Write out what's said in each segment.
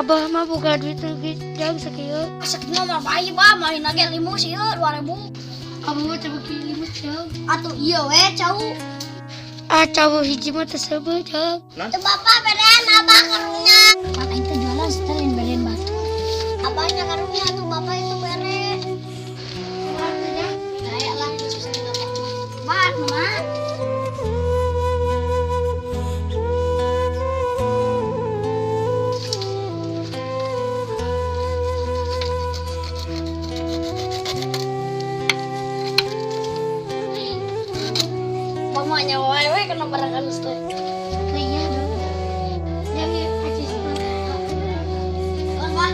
Abah mah boga duit lagi jang sakieu. Sakieu mah bae bah, malina ge limus ieu 2000. Abah mah teu beuki limus jang. Atuh ieu we cau. Ah cau hiji mah teu seubeuh jang. Teu bapak berean abah karunya. Pak aing teh jualan setelin berean batu. Abahnya karunya tuh bapak itu bere. Kayak lah Pak, mama. Mamanya wae we kena barang halus teh. Iya dong. Jang ya acis. Mama.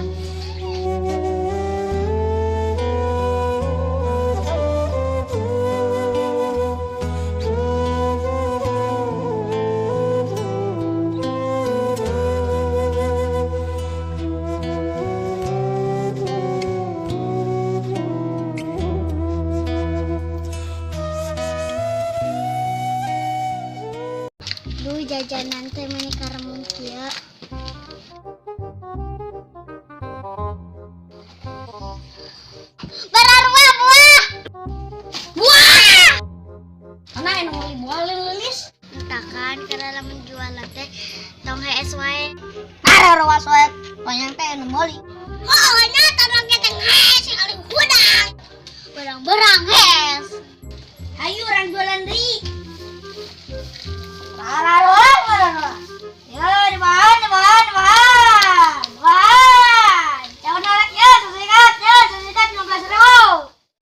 Duh jajanan teh meni karemung kieu. Bararua buah. Buah. Mana anu meuli buah leulis? Entah kan karena lamun jualan teh tong hees wae. Bararua soe banyak teh anu meuli. Oh, nya tong kita hees kali hudang. Berang-berang hees. Hayu urang jualan deui. Bararua, bararua. Ya, dibahan, dibahan, dibahan. Dibahan. Jangan nolak ya, sesikat, ya, sesikat 15.000.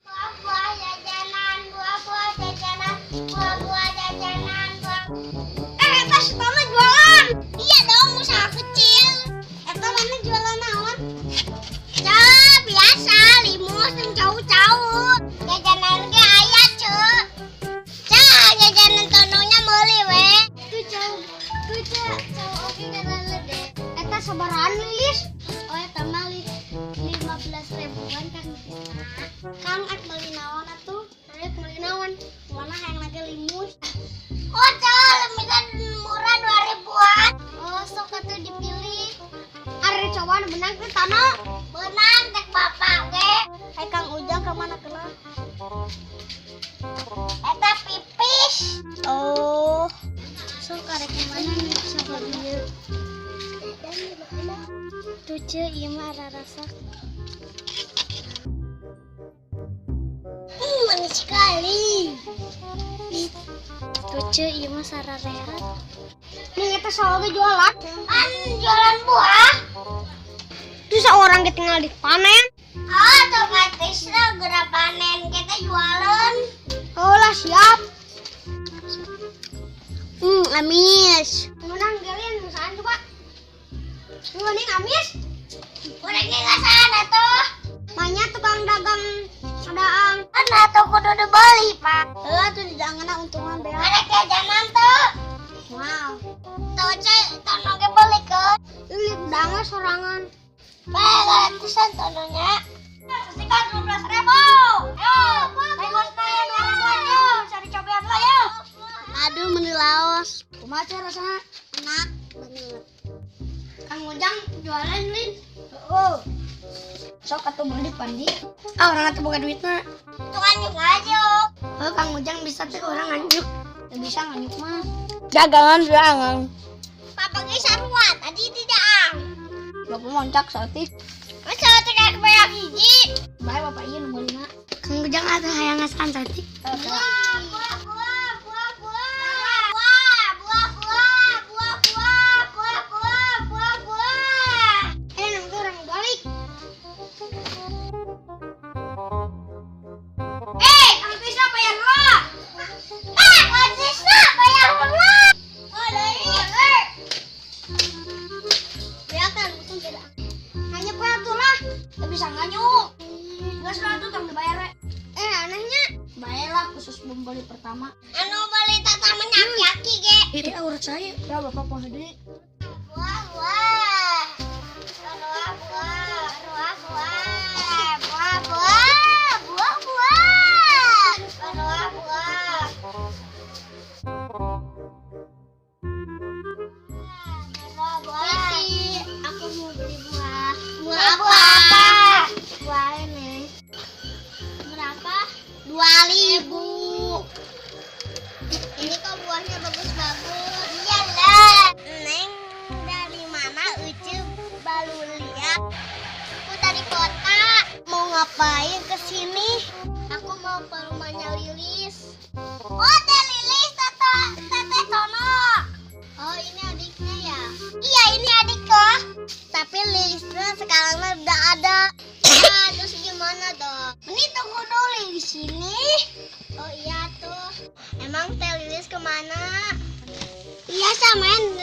Buah-buah jajanan, buah-buah jajanan, buah-buah jajanan, buah. Eta si Tama jualan. Iya dong, usaha kecil. Eta mana jualan naon? Cah, biasa, limus dan cau-cau. Jajanan ge aya, Ceu. Cah, jajanan tonongnya meuli we. Tuh cau, tuh cau, cau oge garalede. Eta sabarahan lilis? Oh, eta mah 15 ribuan Kang Tisna. Kang ek meuli naon atuh? Rek meuli naon? Mana hayang lagi limus. Oh, cah, limitan murah 2 ribuan. Oh, sok atuh dipilih. Ari cowok benang teh tano. Benang cek bapak ge. Hai Kang Ujang ka mana kena? Eta pipis. Oh, Sok arek mana nih sok ieu. Tuh ceu ieu mah rasa. Manis sekali. Tuh ceu ieu mah sararehat. nih eta saoge jualan. Kan jualan buah. Tuh seorang ge tinggal dipanen. Oh, otomatis lah geura panen kita jualan. Oh lah siap. Amis. Menang gelin saan coba. Mending amis. Orangnya nggak sana tuh. Banyak tukang dagang sadaang. Kan atuh kudu dibeli, Pak. Heuh atuh dijangan untungan beak. Ada jajanan tuh. Wow. Tuh cek, tono ge beli ke. Lilit dangar sorangan. Pak, gratisan tononya. Sesikat 15.000. Ayo, limos teh 2 ribuan yo. Cari cobian lah yo. Aduh, meni laos. Kumaha ceh rasana? Enak banget. Kang Ujang jualan lin. Oh. Sok atuh meuli pandi. Ah orang atuh boga duitna. Tuh nganjuk aja. Oh Kang Ujang bisa teh orang nganjuk. Teu bisa nganjuk mah. Dagangan dagangan. Papa ge sarua tadi tidak ang. Bapak moncak saeutik. Masa teh kayak banyak hiji. Bae bapak ieu nu meulina. Kang Ujang atuh hayang ngasaan saeutik. Buah, buah, buah, buah, buah. Buah, buah, buah, buah, buah, buah, buah, buah, buah. Nanti orang balik. Kang Tisna bayar heula. Ah, Kang Tisna bayar heula. Oh, deui. Biarkan untung tidak. Nganjuk we atuh lah. Teu bisa nganjuk. Geus lah atuh tong dibayar we. Anehnya. Bayar lah khusus pembeli pertama. Anu beli tatamannya aki-aki ge. Itu aurat saya. Ya bapak poho deui. Buah, buah. Buah, buah. Buah, buah. Buah, buah. Buah, buah. Buah, buah. Buah, buah. Aku mau beli buah. Aku dari kota. Mau ngapain ke sini? Aku mau ke rumahnya Lilis. Oh, Teh Lilis, Teteh, Teteh Tono. Oh, ini adiknya ya? Iya, ini adikku. Tapi Lilisnya sekarang mah udah ada. Nah, terus gimana dong? Ini tunggu dulu di sini. Oh iya tuh. Emang Teh Lilis kemana? Iya, samain.